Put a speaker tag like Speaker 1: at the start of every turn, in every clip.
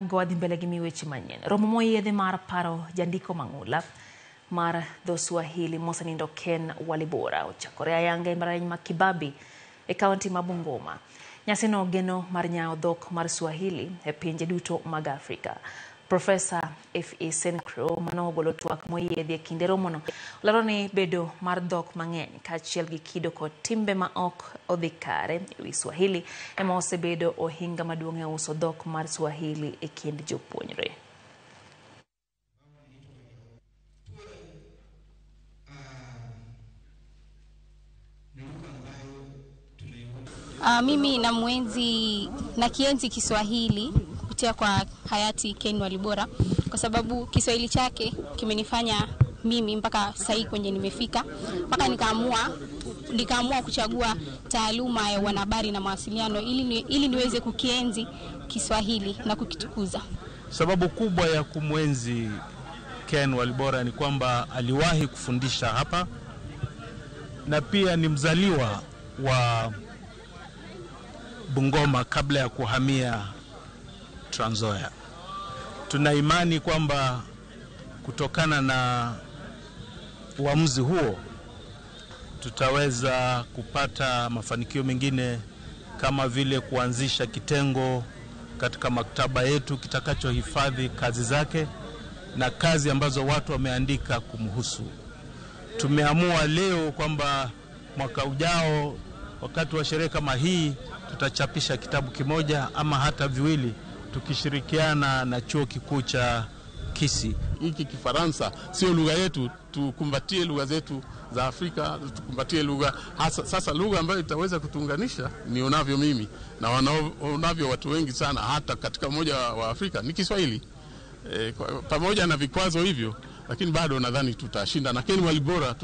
Speaker 1: Wadhi mbele gi miweche manyien. Romo moyiedhi mar paro jandiko mang'ula mar dho Swahili mosenindo Ken Walibora ochakore ayanga e mbalariany ma Kibabii e kaunti ma Bungoma. Nyasino geno mar nyawo dhok mar Swahili e pinje duto mag Afrika. Profesa F.E. Senkro manogolo twak moyiedhi e kinde romono olero ni bedo mar dhok mang'eny kaachiel gi kido kod timbe ma ok odhi kare e wi Swahili ema osebedo ohinga maduong' e uso dhok mar Swahili e kind jopuonjre.
Speaker 2: Mimi namuenzi na kienzi Kiswahili kupitia kwa hayati Ken Walibora kwa sababu Kiswahili chake kimenifanya mimi mpaka sasa kwenye nimefika, mpaka nikaamua kuchagua taaluma ya wanahabari na mawasiliano ili niweze kukienzi Kiswahili na kukitukuza.
Speaker 3: Sababu kubwa ya kumwenzi Ken Walibora ni kwamba aliwahi kufundisha hapa na pia ni mzaliwa wa Bungoma kabla ya kuhamia Trans Nzoia. Tuna imani kwamba kutokana na uamuzi huo tutaweza kupata mafanikio mengine kama vile kuanzisha kitengo katika maktaba yetu kitakachohifadhi kazi zake na kazi ambazo watu wameandika kumhusu. Tumeamua leo kwamba mwaka ujao wakati wa sherehe kama hii tutachapisha kitabu kimoja ama hata viwili tukishirikiana na chuo kikuu cha Kisii.
Speaker 4: Hiki Kifaransa sio lugha yetu, tukumbatie lugha zetu za Afrika, tukumbatie lugha hasa. Sasa lugha ambayo itaweza kutuunganisha nionavyo mimi na wanaonavyo watu wengi sana hata katika Umoja wa Afrika ni Kiswahili. Pamoja na vikwazo hivyo, lakini bado nadhani tutashinda. Na Ken Walibora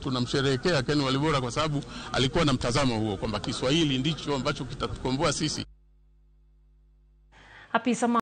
Speaker 4: tunamsherehekea Ken Walibora kwa sababu alikuwa na mtazamo huo kwamba Kiswahili ndicho ambacho kitatukomboa sisi.
Speaker 1: Apisa